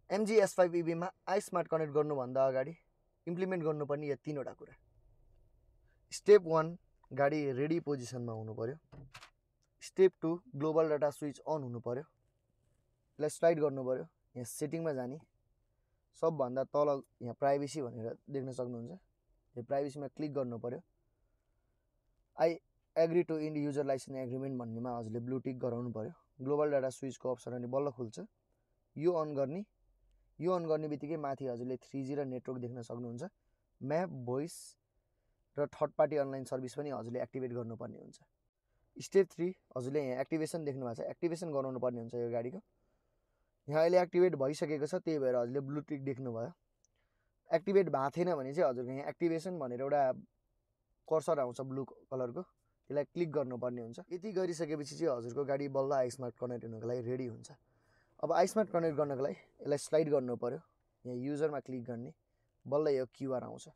MG S5 EV मा iSmart connect गर्नुभन्दा अगाडि इम्प्लिमेन्ट गर्नुपर्ने यो तीनवटा कुरा। स्टेप 1 गाडी रेडी पोजिसनमा हुनु पर्यो। Step 2 global data switch on हुनु पर्यो। यसलाई स्लाइड गर्नु पर्यो। यहाँ सेटिङमा जाने सबभन्दा तल यहाँ प्राइभेसी भनेर देख्न सक्नुहुन्छ। यो प्राइभेसीमा क्लिक गर्नु पर्यो। I agree to end user licence agreement भन्नेमा हजुरले ब्लू टिक गराउनु पर्यो। ग्लोबल डाटा स्विचको अप्सन अनि बल्ल खुल्छ। यो अन गर्ने बित्तिकै माथि हजुरले 3G र नेटवर्क देख्न सक्नुहुन्छ। म्याप, भोइस र थर्ड पार्टी अनलाइन सर्भिस पनि हजुरले एक्टिभेट गर्नुपर्ने हुन्छ। स्टेप 3 हजुरले यहाँ एक्टिभेसन देख्नु भएको छ। एक्टिभेसन गराउनु पर्ने हुन्छ यो गाडीको। यहाँ अहिले एक्टिभेट भइसकेको छ, त्यही भएर हजुरले ब्लू टिक देख्नुभयो। एक्टिभेट भएको थिएन भने चाहिँ हजुरको यहाँ एक्टिभेसन भनेर एउटा कर्सर आउँछ ब्लू कलरको, त्यसलाई क्लिक गर्नुपर्ने हुन्छ। यति गरिसकेपछि चाहिँ हजुरको गाडी बल्ल iSmart कनेक्ट हुनको लागि रेडी हुन्छ। अब iSmart कनेक्ट गर्नको लागि यसलाई स्लाइड गर्नु पर्यो। यहाँ युजरमा क्लिक गर्ने, बल्ल यो क्युआर आउँछ।